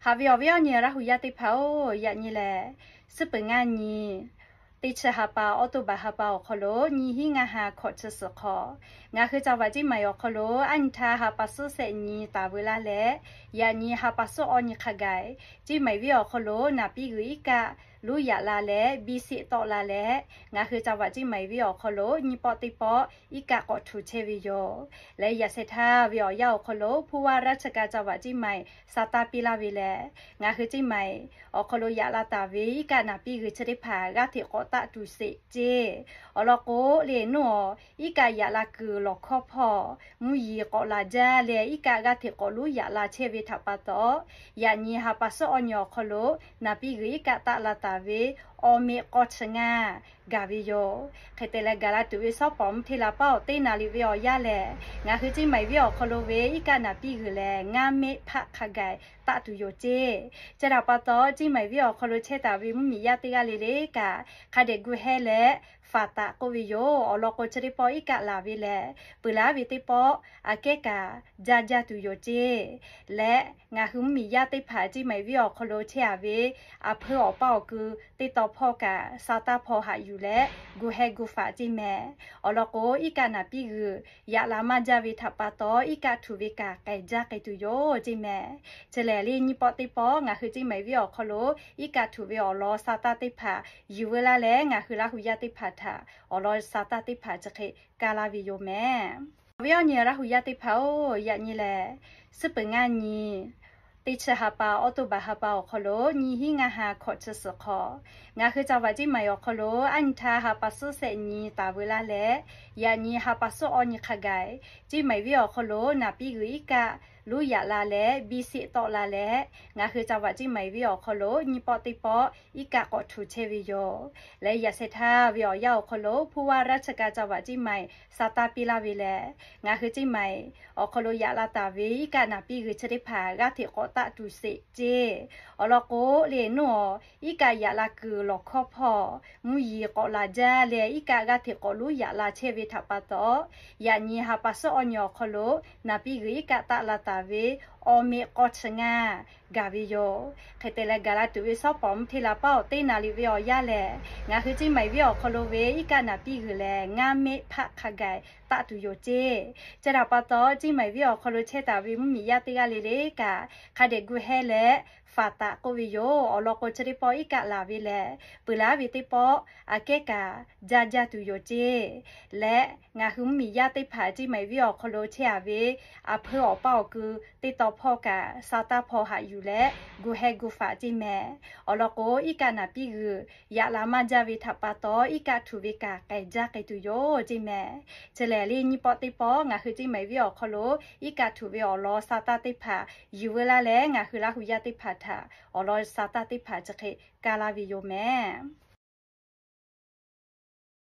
Haꞈ ve awˬ viˉ awˬ nyi Laˇ hu yaˇ teˇ hpaˍ-oˬ, yaꞈ nyi lehˬ, suhˉ peuˬ ngaˇ nyi, teˇ chi ha pa, October ha pa awˬ hk'aw lo nyiˇ hinˉ ngaˇ ha hkawꞈ chi suhˍ hk'aw, ngaˬ hui ca vaꞈ Ciˇ Maiˍ awˬ hk'aw lo aˉ nyi htaˇ ha pa suhˉ shehˆ nyi taˍ veu laˇ leh, yaꞈ nyi ha pa suhˉ awˇ nyi hk'a gaˬ, Ciˇ Maiˍ venˇ awˬ hk'aw lo naˍ piˇ g'uiˬ iˉ kaˆ luˉ yaꞈ la leh, biˇ sheˆ tawˆ la leh, ngaˬ hui ca vaꞈ Ciˇ Maiˍ venˇ awˬ hk'aw lo nyiˇ pawˆ teˇ pawˆ iˉ kaˆ k'awꞈ htuꞈ chehˇ ve yoˬ. Leh yaꞈ shehˍ htaˇ ve awˬ yanˇ awˬ hk'aw lo ผู้ว่าราชการจังหวัดเชียงใหม่ sa taˇ piˇ laˇ ve lehˬ, ngaˬ hui Ciˇ Maiˍ awˬ hk'aw lo yaꞈ la taˍ ve iˉ kaˆ naˍ piˇ g'uiˬ chi teˇ hpaˍ g'aˇ hteꞈ k'awꞈ taˆ tuˬ sheˍ ceˇ. Awˬ lawn k'o, le nuˇ awˬ iˉ kaˆ yaꞈ la kuiˬ lawˬ hkawˇ hpawˇ mvuhˇ yeˬ k'awꞈ laˬ jaˇ leh, iˉ kaˆ g'aˇ hteꞈ k'awꞈ luˉ yaꞈ la chehˇ ve htaꞈ pa taw, yaꞈ nyi ha pa suhˉ awˇ nyi awˬ hk'aw lo naˍ piˇ g'uiˬ iˉ kaˆ taˆ la taˍ ve awˬ meꞈ k'aw chi ngaˇ gaˬ ve yoˬ. Hk'e te leh, gaˬ la tuˬ ve shawˉ pawˍ mvuhˇ hteˇ la paˉ awˬ teˇ naˍ riˍ ve awˬ yanˇ lehˬ, ngaˬ hui Ciˇ Maiˍ venˇ awˬ hk'aw lo ve iˉ kaˆ naˍ piˇ g'uiˬ lehˬ, ngaˇ meˆ hpaˆ hk'a gaˬ taˆ tuˬ yoˬ ceˇ. Chi htaꞈ pa taw, Ciˇ Maiˍ venˇ awˬ hk'aw lo chehˇ taˍ ve mvuhˇmiˬ yaˇ teˇ g'aˇ le le kaꞈ, hk'a dehꞈ gu heh leh faˍ taˍ k'oˆ ve yoˬ. Awˬ lawn k'o, chi teˇ pawˆ iˉ kaˆ laˬ ve lehˬ, peuˬ laˉ ve teˇ pawˆ aꞈ kehˉ kaꞈ jaˇ jaˇ tuˬ yoˬ ceˇ. Leh ngaˬ hui mvuhˇmiˬ yaˇ teˇ hpaˍ Ciˇ Maiˍ venˇ awˬ hk'aw lo chehˇ a ve, aˬ hpeu awˬ paˇ awˬ ku teˇ taw hpawˇ kaꞈ sa taˇ hpawˇ haꞈ yuˬ leh gu heh gu faˍ ceˇ mehˍ. Awˬ lawn k'o, iˉ kaˆ naˍ piˇ g'uiˬ yaꞈ la maˇ jaˇ ve htaꞈ pa taw, iˉ kaˆ htuꞈ ve kaꞈ k'ehˬ jaˇ k'ai tuˬ yoˬ ceˇ mehˍ. Chi lehˬ, le nyiˇ pawˆ teˇ pawˆ ngaˬ hui Ciˇ Maiˍ venˇ awˬ hk'aw lo iˉ kaˆ htuꞈ ve awˬ lawn sa taˇ teˇ hpaˍ yuˬ veu laˇ leh, ngaˬ hui Laˇ hu yaˇ teˇ hpaˍ htaꞈ awˬ lawn sa taˇ teˇ hpaˍ chi hk'e kaˇ laˇ ve yoˬ mehˍ. Awˬ viˉ awˬ nyi Laˇ hu yaˇ teˇ hpaˍ-oˬ, yaꞈ nyi lehˬ, suhˉ peuˬ ngaˇ nyi, teˇ chi ha pa, October ha pa awˬ hk'aw lo nyiˇ hinˉ ngaˇ ha hkawꞈ chi suhˍ hk'aw, ngaˬ hui ca vaꞈ Ciˇ Maiˍ awˬ hk'aw lo aˉ nyi htaˇ ha pa suhˉ shehˆ nyi taˍ veu laˇ leh, yaꞈ nyi ha pa suhˉ awˇ nyi hk'a gaˬ, Ciˇ Maiˍ venˇ awˬ hk'aw lo naˍ piˇ g'uiˬ iˉ kaˆ luˉ yaꞈ la leh, biˇ sheˆ tawˆ la leh, ngaˬ hui ca vaꞈ Ciˇ Maiˍ venˇ awˬ hk'aw lo nyiˇ pawˆ teˇ pawˆ iˉ kaˆ k'awꞈ htuꞈ chehˇ ve yoˬ. Leh yaꞈ shehˍ htaˇ ve awˬ yanˇ awˬ hk'aw lo ผู้ว่าราชการจังหวัดเชียงใหม่ sa taˇ piˇ laˇ ve lehˬ, ngaˬ hui Ciˇ Maiˍ awˬ hk'aw lo yaꞈ la taˍ ve iˉ kaˆ naˍ piˇ g'uiˬ chi teˇ hpaˍ g'aˇ hteꞈ k'awꞈ taˆ tuˬ sheˍ ceˇ. Awˬ lawn k'o, le nuˇ awˬ iˉ kaˆ yaꞈ la kuiˬ lawˬ hkawˇ hpawˇ mvuhˇ yeˬ k'awꞈ laˬ jaˇ leh, iˉ kaˆ g'aˇ hteꞈ k'awꞈ luˉ yaꞈ la chehˇ ve htaꞈ pa taw, yaꞈ nyi ha pa suhˉ awˇ nyi awˬ hk'aw lo naˍ piˇ g'uiˬ iˉ kaˆ taˆ la taˍ ve awˬ meꞈ k'aw chi ngaˇ gaˬ ve yoˬ. Hk'e te leh, gaˬ la tuˬ ve shawˉ pawˍ mvuhˇ hteˇ la paˉ awˬ teˇ naˍ riˍ ve awˬ yanˇ lehˬ, ngaˬ hui Ciˇ Maiˍ venˇ awˬ hk'aw lo ve iˉ kaˆ naˍ piˇ g'uiˬ lehˬ, ngaˇ meˆ hpaˆ hk'a gaˬ taˆ tuˬ yoˬ ceˇ. Chi htaꞈ pa taw, Ciˇ Maiˍ venˇ awˬ hk'aw lo chehˇ taˍ ve mvuhˇmiˬ yaˇ teˇ g'aˇ le le kaꞈ, hk'a dehꞈ gu heh leh faˍ taˍ k'oˆ ve yoˬ. Awˬ lawn k'o, chi teˇ pawˆ iˉ kaˆ laˬ ve lehˬ, peuˬ laˉ ve teˇ pawˆ aꞈ kehˉ kaꞈ jaˇ jaˇ tuˬ yoˬ ceˇ. Leh ngaˬ hui mvuhˇmiˬ yaˇ teˇ hpaˍ Ciˇ Maiˍ venˇ awˬ hk'aw lo chehˇ a ve, aˬ hpeu awˬ paˇ awˬ ku teˇ taw hpawˇ kaꞈ sa taˇ hpawˇ haꞈ yuˬ leh gu heh gu faˍ ceˇ mehˍ. Awˬ lawn k'o, iˉ kaˆ naˍ piˇ g'uiˬ yaꞈ la maˇ jaˇ ve htaꞈ pa taw, iˉ kaˆ htuꞈ ve kaꞈ k'ehˬ jaˇ k'ai tuˬ yoˬ ceˇ mehˍ. Chi lehˬ, le nyiˇ pawˆ teˇ pawˆ ngaˬ hui Ciˇ Maiˍ venˇ awˬ hk'aw lo iˉ kaˆ htuꞈ ve awˬ lawn sa taˇ teˇ hpaˍ yuˬ veu laˇ leh, ngaˬ hui Laˇ hu yaˇ teˇ hpaˍ htaꞈ awˬ lawn sa taˇ teˇ hpaˍ chi hk'e kaˇ laˇ ve yoˬ mehˍ.